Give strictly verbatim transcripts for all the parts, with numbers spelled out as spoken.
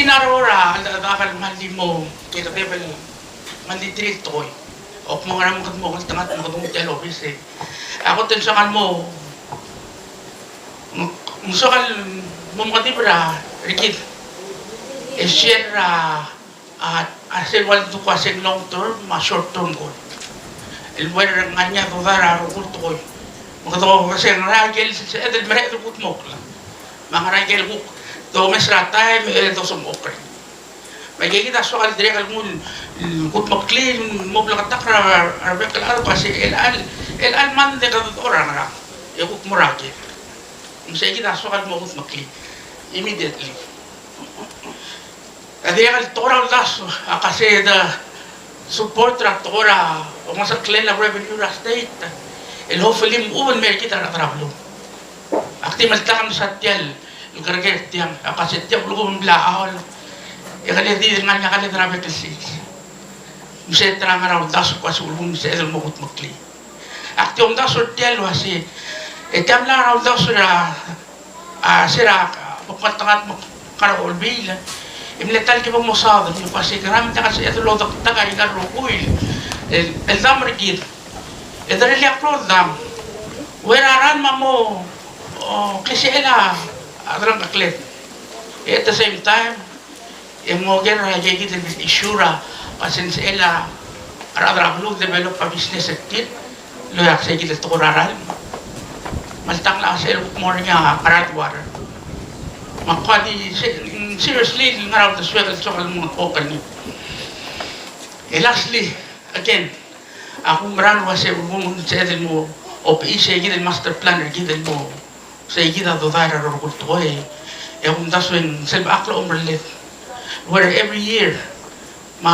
Ng ngar er a, a, a, a, kmal di mo, ke kede bel, kmal di tir el tekoi. Ak mo ngar er a, me kede mo klengeltengat, me kede mo tia el obis e. A kot e ng soak el mo, ng, ng soak el mo, mo kede bla, er kid. E share er a, a, a sel ua le dmu kuk a sel long term, me a short term goal. El ua le ngar er ngii a dodai er a rokui el tekoi. Me kede ko, se ng ngar er ngii a ikel, se, se, el mereched el kudmokl. Me a ngar er ngii a ikel kuk domes er a taem, e, dosmechokl. Me aike kid a soak el dirrek el nguu el kudmeklii, mo bleketakl er a, er a rebek el chad el kmo se el chelecha el, el chelecha el mande e kede dechor a ngerang. E kuk mo er a ker. Me sei kid a soak el mo kudmeklii immediately. A dirrek el tekoi er a uldasu, a kmo se de support er a tekoi er a omengeseklel a revenue er a state. El hopefully mo open er kid a rechad er a beluu. Ak di meltakl me sa tia el el kerker tiang, a kmo se tia el beluu a bla a ol. E kede di ngar er ngii a kede er a bek el sils. Me se er a ngar er a uldasu el kmo se beluu me se el mo kudmeklii. Ak di omdasu er tia el uase, e tia mla er a uldasu er a, a, se er a, bo kmal tengat me kar a olbiil. E mle ta el ki bo mosaod, me kmo se kede mla er a se el odak ta er a ikal rokui. El, el dam er kid. E de rellii a klou el dam. Ua er a ralm a mo, o, klisichel a, a delengchekled. E at the same time, e mo ker a ikakid el issue er a, kmo se ng sebechel a rechad er a beluu el develop a business er tir, el ua sei kid el tekoi er a ralm. Me alta ng locha sebechel el kuk mo er ngii a ngar er a hardware. Me ak kuk di se-, seriously, ngar er a uldesuek el soak el mo kuk er ngii. E lastly, again, a kumerang el uase ng sebeched el mo, o, phi sei kid el master plan er kid el mo, sei kid a dodai er a rokui el tekoi, e kumdasu e ng sel bechakl a omerellel. Where every year, me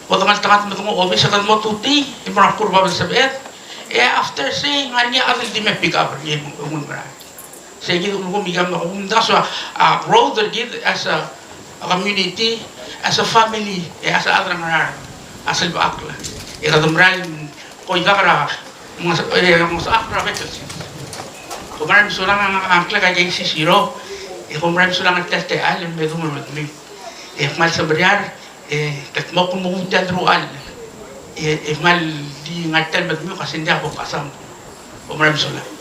bo dengeltengat me denguu a obis e kede mo tutii, e mo er a kuk bab el sebeched, e after sei, ng ngar er ngii a chad el di me pick up er ngii, e mo, mo merang. Sei kid a ulekum, me kumdasu a, a growth er kid as a, a community, as a family, e as a chad er a Ngaraard, a sel bechakl. E kede merael, ko ikak er a, nges-, e, ngesechakl er a bek el sils. Kom merael mesulang a, a ngklek a J C Siro, e kom merael mesulang er tia el techall el me dmu el me dmiu. E kmal semeriar, e, kede mo kmo tia el deruchall. E, e kmal di ngar tia el me dmiu, ka se ng diak bo kasam. Kom merael mesulang.